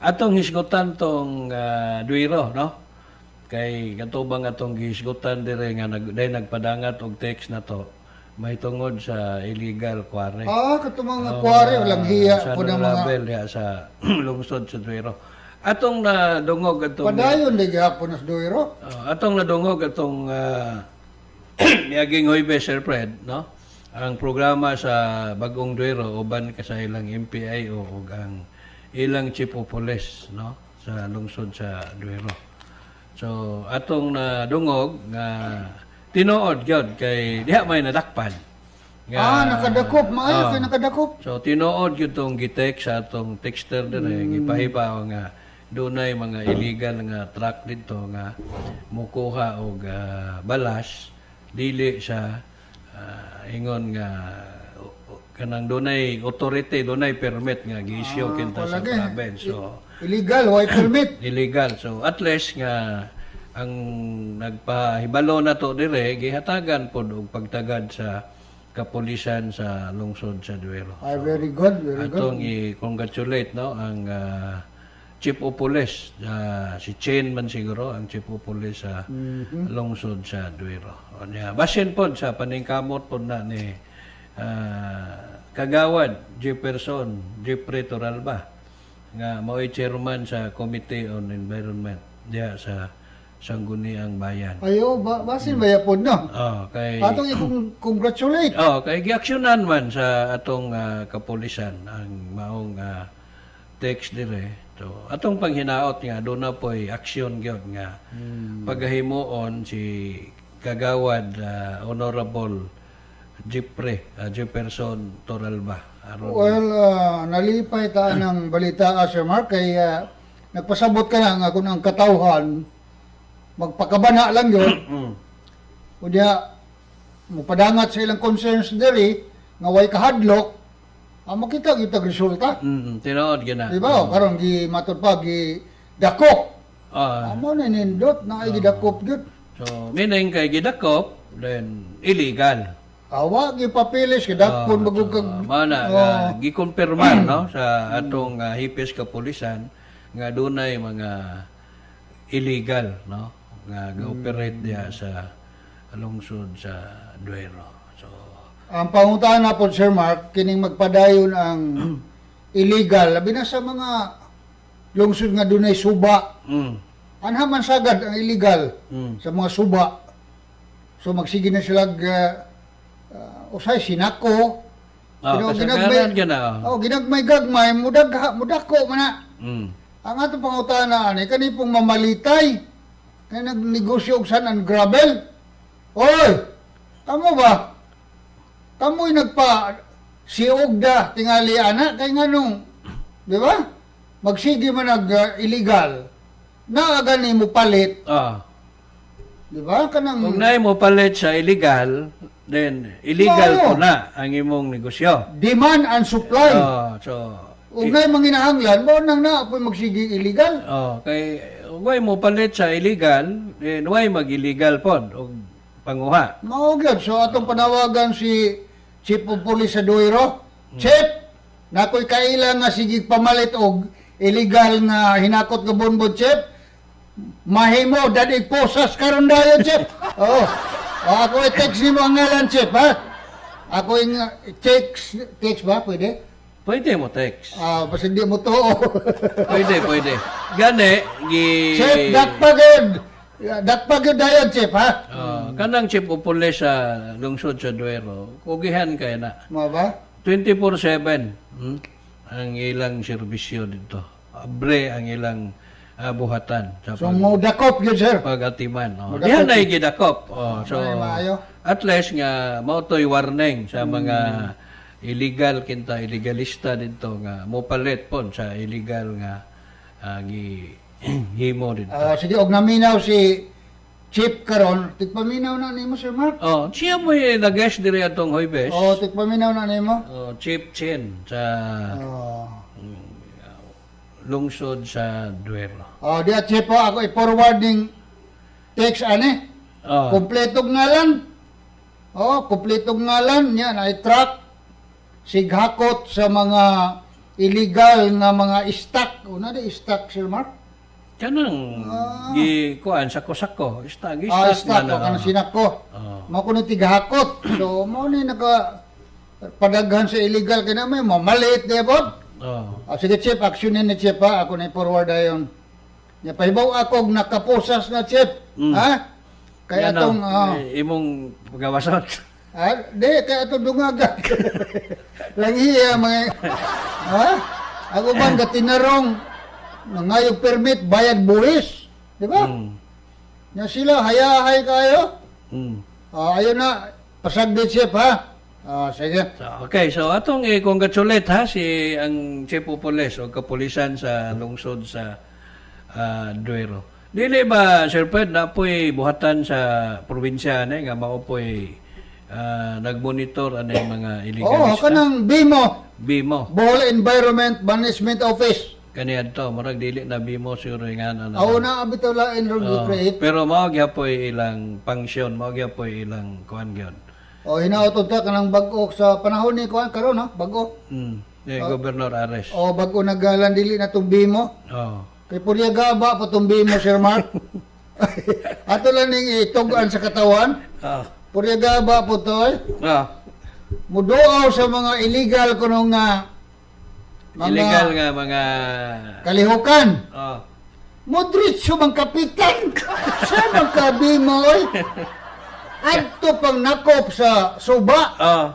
Atong hisgutan tong Duero, no? Kay katubang atong gihisgutan dire nga day nagpadangat og text na to mahitungod sa illegal quarry. Ah, katong mga quarry, walang hiya sa po ng mga gravel diha sa lungsod sa Duero. Atong nadungog atong Padayon di gihapon na sa Duero. Atong nadungog atong miaging Huwebes, Sir Fred, no? Ang programa sa Bagong Duero uban ka sa ilang MPIO ug ang ilang chief of police, no, sa lungsod sa Duero. So atong nadungog nga tinuod gyud kay diha may nadakpan. Nga, Ah, nakadakop, maayo kay nakadakop. So tinuod gyud tong gi-text sa atong texter dire, gipahibaw nga dunay mga illegal nga truck dito nga mukuha og balas dili sa ingon nga kanang dunay authority, dunay permit nga gi-issue kinta sa Palagi. Province. So Illegal, way permit. Illegal. So at least nga ang nagpahibalo na to dire gihatagan pod og pagtagad sa kapulisan sa lungsod sa Duero. Ay, very good, very good. Atong i-congratulate, no, ang Chief of Police, si Chen man siguro ang Chief of Police sa lungsod sa Duero. O niya, basin pod sa paningkamot pod na ni Kagawad Jefferson Jeffrey Toralba nga mao'y chairman sa Committee on Environment diha sa Sangguniang Bayan. Ayo, ba basin ba yapon, no? Oh, kay Atong i-congratulate. Oh, kay giaksyonan man sa atong kapulisan ang maong text dire. So, atong panghinaot nga doon na po'y aksyon gyud nga pagahimuon si Kagawad Honorable Jeffrey Jefferson Toralba aron. Well, nalipay ta ng balita, Sir Mark, kay nagpasabot ka na nga kung ang katawhan magpakabana lang yun. Unya, mupadangat sa ilang concerns diri nga way kahadlok, makita gyud tag resulta. Tinuod gyud na. Di ba? Karon gi matud pa gi dakop. Amo na nindot na ay gidakop gyud. So meaning kay gidakop then illegal. Awa gi papilis kay dakpon bagog kag Mao na nga gikumpirmar, no, sa atong hipis kapulisan nga dunay mga illegal, no, nga ga-operate diha sa lungsod sa Duero. So Ang pangutana po, Sir Mark, kining magpadayon ang illegal labi na sa mga lungsod nga dunay suba. Anha man sagad ang illegal sa mga suba. So magsige na sila usay sinako. Ah, Pero kasagaran gyud na. Oh, ginagmay gagmay mudagha mudako man na. Ang atong pangutana ani kani pong mamalitay kay nagnegosyo og sand and gravel. Oy, kamo ba? Kamo'y nagpa siog da tingali ana kay nganong, di ba? Magsige man nag illegal. Naa gani mo palit, di ba? Kanang Kung naay mo palit sa illegal, then illegal Oo. po na ang imong negosyo. Demand and supply. Oh, so Ug naay manginahanglan, mao nang naa po'y magsige illegal. Oh, kay way mo palit sa illegal, then way mag-illegal pod og panguha. Mao gyud. So atong panawagan si Chief of Police sa Duero. Chief, nakoy kaila nga sige pamalit og illegal nga hinakot nga bonbon, Chief. Mahimo dadig posas karon dayon, Chief. Oo. O, ako i-text nimo ang ngalan, Chief, ha? Ako yung text text ba pwede? Pwede mo text. Ah, basta di mo tuo. Pwede, pwede. Gani, gi Chief, dakpa gyud. Dakpa gyud dayon, Chief, ha? Oh, kanang chief of police sa lungsod sa Duero, kugihan kay na. Mao ba? 24/7 ang ilang serbisyo dito. Abre ang ilang buhatan sa So mo dakop gyud, sir. pag-atiman. Oh. Modakop. Diha na gidakop. Oh, so Ay, maayo. at least nga mao to'y warning sa mga illegal kinta illegalista dito nga mopalit pod sa illegal nga gi himo dito. Ah, sige, og naminaw si Chief karon, tigpaminaw na nimo, Sir Mark. Oh, siya mo nag-guest diri atong Huwebes. Oh, tigpaminaw na nimo. Oh, Chief Chen sa Oh. lungsod sa Duero. Oh, diya Chief, oh, ako i-forwarding text ani. Oh, Kompletong ngalan. Oh, kompletong ngalan niya na truck sighakot sa mga illegal nga mga stock. Una di stock, Sir Mark? Kanang gi kuan sako-sako, stock, Ah, stock stock man o na. kanang sinako. Oo. Mao kuno tigahakot. So mao ni naka padaghan sa illegal kay na may mamalit di bod. Oh. Ah, sige, Chief, action ni Chief ha. Ako na i-forward ayon. Nya pahibaw ako og nakaposas na, Chief. Ha? Kay Yan, atong oh, eh, imong pagawason. Ah, di kay atong dungaga. Langhiya mga ha? Ako bang gatinarong nangayog permit bayad buwis, di ba? Nya sila hayahay kayo. Ah, ayun na, pasagdi, Chief, ha. Ah, sige. So, okay, so atong i-congratulate ha si ang Chief of Police o kapulisan sa lungsod sa Duero. Dili ba, Sir Fred, na po'y buhatan sa probinsya ni nga mao po'y nagmonitor ani mga Oo, illegalista? kanang BIMO, BIMO. Bohol Environment Management Office. Kaniadto murag dili na BIMO siguro nga na. Aw na bitaw lain ro Oo, create. pero mao gyapoy ilang pangsyon, mao gyapoy ilang kuan gyud. O hinaot ta kanang bag-o sa panahon ni kuan karon ha, bag-o. Ni Governor Ares. O bag-o nagalan dili na tong BIMO. Oh. Kay purya gaba pa tong BIMO, Sir Mark. Ato lang ning itug-an sa katawan. Oh. Purya gaba po to eh. Oh. Muduaw sa mga illegal kuno nga mga Illegal nga mga kalihukan. Oh. Modritso mang kapitan. Sa mang kabimo oy. Adto pang nakop sa suba. Oh.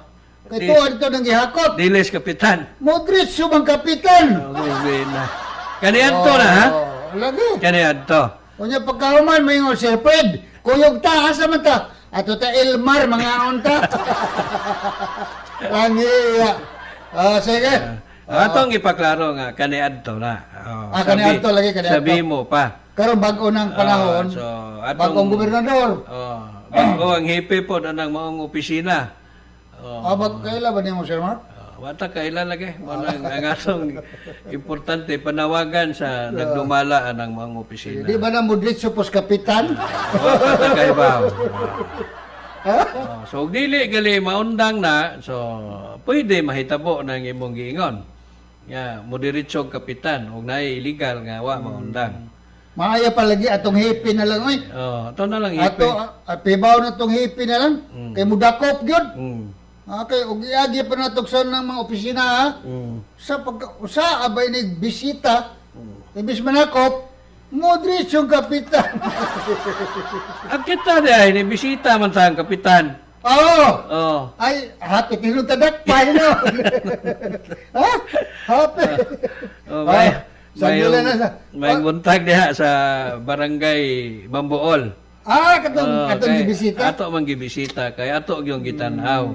Kay tuwa dito nang gihakot. Diles kapitan. Modritso mang kapitan. Okay, na. Kaniadto na ha? Oh, lagi. Kaniadto. Unya pagkahuman maingon Sir Fred, kuyog ta asa man ta? Ato ta Elmar mga unta. Langi. Ah, sige. Atong ipaklaro nga kaniadto na. Oh, Ah, kaniadto lagi, kaniadto. Sabi mo pa. Karon bag-o ng panahon. Ah, so, atong- bagong gobernador. Oh, bago ang hipi po na ng maong opisina. Oh. Ah, bag kaila ba nimo, Sir Mark? Wata kailan lagi. Mo nang ang atong importante panawagan sa nagdumala anang maong opisina. Di ba na modritso pos kapitan? Wata kaibaw. Oh, so og dili gali maundang na, so pwede mahitabo ng imong giingon. Nga mo diretso og kapitan og naay illegal nga wa maundang. Maaya pa lagi atong hipi na lang oy. Oh, ato na lang hipi. Ato pibaw na tong hipi na lang kay mudakop gyud. Okay, ug iagi pa natog sa ng mga opisina ha. Sa pag usa abay ni bisita, imbis manakop, modritso kapitan. Ang kita di ay ni bisita man ta ang kapitan. Oo. Oh. Ay, happy tinutadak pa no. Ha? Happy. Oh, may, Ah, sa na sa. may buntag diha sa barangay Bambuol. Ah, katong Oh, katong kay gibisita. ato man gibisita kay ato gyung gitan-aw.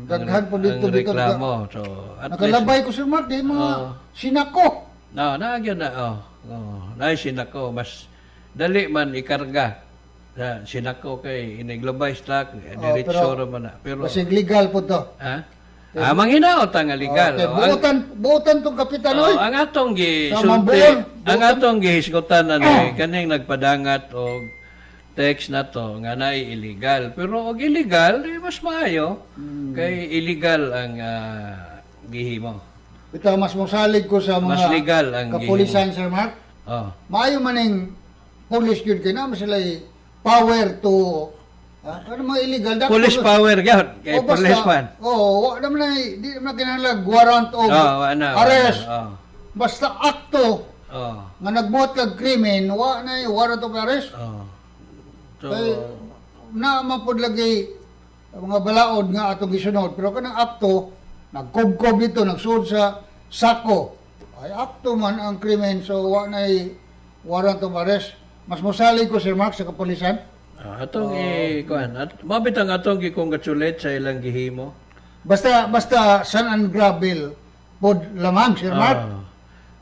Daghan po dito ang dito. reklamo. So, at least Nakalabay ko, Sir Mark, di mga sinako. No, naagyo na oh. Oh, naay sinako mas dali man ikarga. Sa sinako kay iniglabay stock, diretso pero- ra man na. Pero Basig legal po to. Ha? Ah, manghinaot ang legal. Okay, Oh, ang, buotan, buotan tong kapitan oh, oy. ang atong gi Sa sulti, Mambuol, ang atong gihisgutan ano kaning nagpadangat og text na to nga naay illegal. Pero og illegal, eh, mas maayo kay illegal ang gihimo. Bitaw mas mosalig ko sa mga Mas legal ang kapulisan, Sir Mark. Oh. Maayo man ning police yun kay naman sila power to ano mga illegal dako. Police power gyud kay O, basta, police man. Oo, wa naman na di naman kinahanglan warrant of Oh, wa na. Wa na. arrest. Oh. Basta akto Oh. nga nagbuhat kag krimen, wa na warrant of arrest. Oh. So, Kay na man pud lagi ang mga balaod nga atong gisunod pero kanang akto nagkobkob dito nagsuod sa sako ay akto man ang krimen, so wa na warrant of arrest. Mas mosalig ko, Sir Mark, sa kapulisan. Atong i kuan at mabit ang atong gi-congratulate sa ilang gihimo. Basta basta sand and gravel pod lamang, Sir Mark.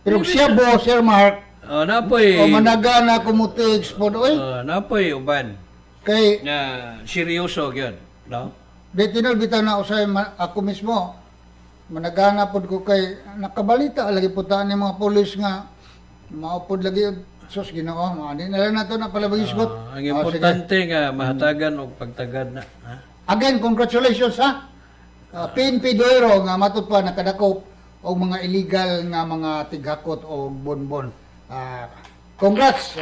Pero siya bo, Sir Mark, Oh, napoy o managana kumutigs pod oy. Oh, napoy uban Kay na seryoso gyud, no? di tinol bitaw na usay ako mismo managana pod ko kay nakabalita lagi po ta ni mga pulis nga maupod lagi sus Ginoo maani na lang nato na palabag isgot. Ang importante nga mahatagan og pagtagad na. Ha? Again, congratulations ha. PNP Duero nga matud pa nakadakop og mga illegal nga mga tighakot og bonbon. Congrats.